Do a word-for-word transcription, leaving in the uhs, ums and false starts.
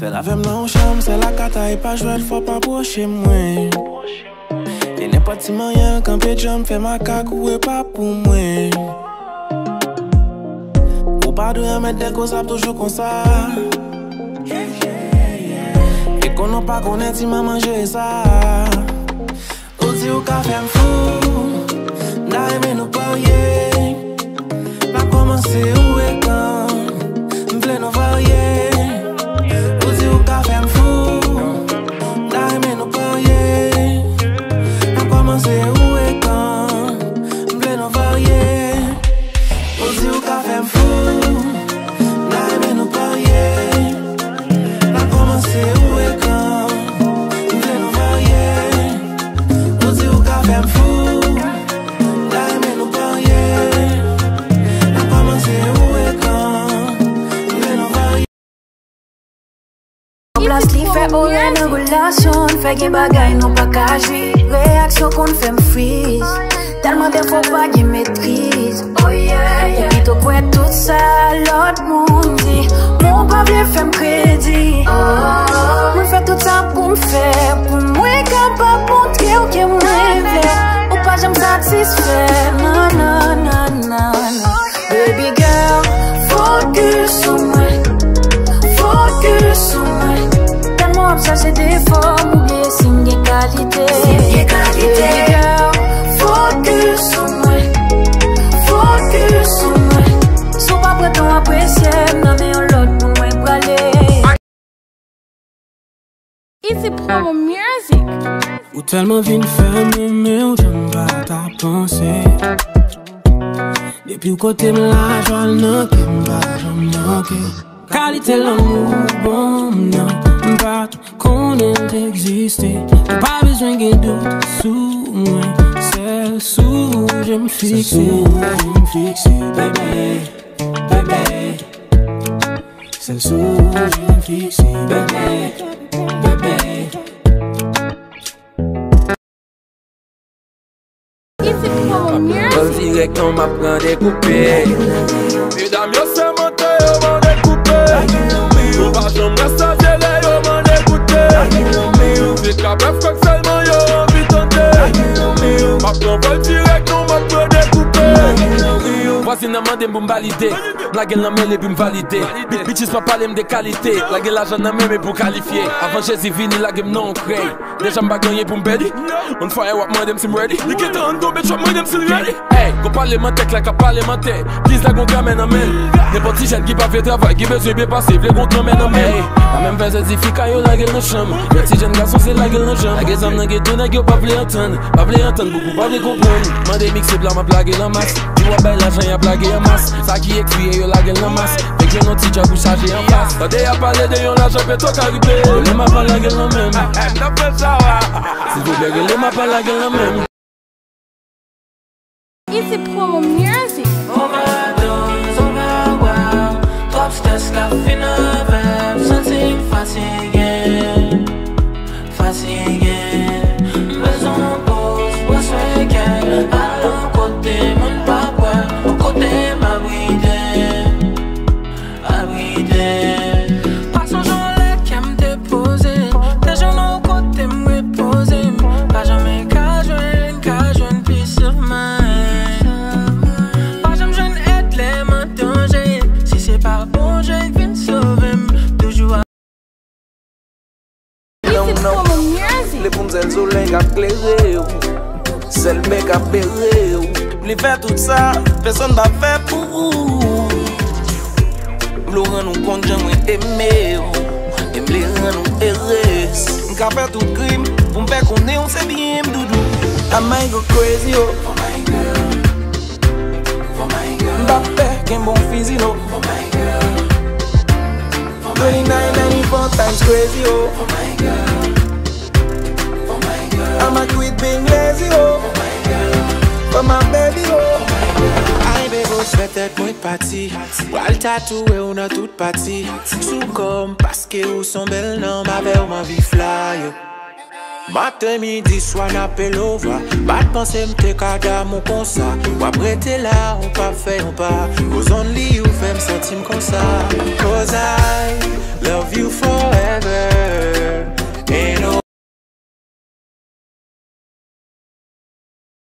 Sèl avè m nan yon chanm, sèl ak atay pa jwèt, fò pa pwoche mwen. E nenpòt ti manyen kanpe djanm, fè makak ou e pa pou mwen. Ou pa dwe anmède koz ap toujou konsa. E konnen w pa konnen ti manman jere sa. Ou di ou ka fè m fou, m ta renmen nou parye. N ap kòmanse ou e kan, m vle nou varye. Ou di ou ka fè m fou, m ta renmen nou parye. N ap kòmanse ou e kan, m vle nou varye. Ou di ou ka fè m fou, m ta renmen nou parye. N ap kòmanse ou e kan, m vle nou varye. Ou di ou ka fè m fou, m ta renmen nou parye. N ap kòmanse ou e kan, m vle nou varye. Plas li fè orè nan relasyon n, fè gen bagay nou pa ka jwi. Reyaksyon konn fè m friz, tèlman defo pa gen metriz. Oh yeah, yeah. Ou pito kwè tout sa lòt moun di, men w pa vle fè m kredi. Oh, mwen fè tout sa pou m fè, pou mwen kapab montre w ke mwen vle. Ou pa janm satisfè, nan, nan, nan, nan, nan. Baby girl, focus sou mwen, focus sou mwen. Tèlman w ap chache defo m, ou bliye si m gen kalite. Si m gen kalite. Baby girl, focus sou mwen, focus sou mwen. Si w pa pran tan w apresye m, nan men yon lòt moun mwen prale. Easy Promo Music. Ou tèlman vin fè m renmen w jan m pa ta panse. Depi w kote m la, jwa l nan kè m pa janm manke. Kalite lanmou w ban m nan, m pa t konnen l t egziste. Ou pa bezwen gen dout sou mwen, sèl sou ou je m fikse. Sèl sou ou je m fikse, bebe, bebe. Sèl sou ou je m fikse, bebe, bebe. Easy Promo Music. Ban dirèk non, m ap pran dekoupe. Medam yo sèmante, yo mande koupe. Yo pa janm wè sa, se lè yo mande koute. Se kabèf kòk sèlman yo anvi tande. M ap pran vòl dirèk non, m ap pran dekoupe. Vwazin nan mande m pou m valide. M lage l nan men l epi m valide. Bi-, bitches pa pale m de kalite. Lage lajan nan men m epi w kalifye. Avan Jezi vini, lage m nan yon krèy. Deja m pa gen anyen pou m pèdi. On fire w ap mande m si m ready. Li gentan ann tonbe, tchòp mande m si l ready. Ey, gon pale mantè, klè k ap pale mantè. Bliz la gon granmè nan men l. Nenpòt ti jèn ki pa vle travay, ki bezwen byen pase, vle gon granmè nan men l. Pa menm fè zèzifika, yo lage l nan chanm. Yon ti jèn gason, se lage l nan janm. Lage zam nan geto, nèg yo pa vle antann. Pa vle antann, boubou pa vle konprann. Mande mikse blan, m ap lage l an mas. Di w ap bay lajan, y ap lage an mas. Sa ki ekspire, yo lage l nan mas. Fèk jwenn yon ti djòb pou chaje anfas. Tande y ap pale de yon lajan Petro Karibe. Rele m, m ap lage l nan men m. Silvouplè, rele m, m ap lage l nan men m. Easy Promo Music. On va danse, on va boire. Twòp strès ka fin avè m. Santi m fatige. Fatige, m bezwen poz, pran swen kè. Al yon kote moun pa kwè, yon kote m abrite, abrite. Pa sonje yon lè kè m te poze, te jwenn yon kote m repoze m. Pa janm ka jwenn, ka jwenn peace of mind. Pa janm jwenn èd lè m an danje, si se pa Bondye k vin sove m. Toujou Easy Promo Music. Vle pou m sèl solèy k ap klere w, sèl bèk ap bere w. Li fè tout sa, pèsonn pa fè pou ou. M vle w rann ou kont jan mwen eme w, e m vle rann ou erez. M ka fè tout krim pou m fè konnen w se byen m, doudou. I might go crazy, oh. M pa pè gen bon fizi, no. Twenty-nine ninety-four times crazy, oh. I'm a quit being lazy, oh. For my baby, oh. Ay, bebo, fè tèt mwen pati. Pral tatouwe w nan tout pati. Sou kò m, paske ou s on bèl nonm, avè w m anvi fly, oh. Maten, midi, swa n ap pele w vwa. Pa t panse m te ka damou konsa. W ap rete la, ou p ap fè yon pa. Cause only you fè m santi m konsa. Cause I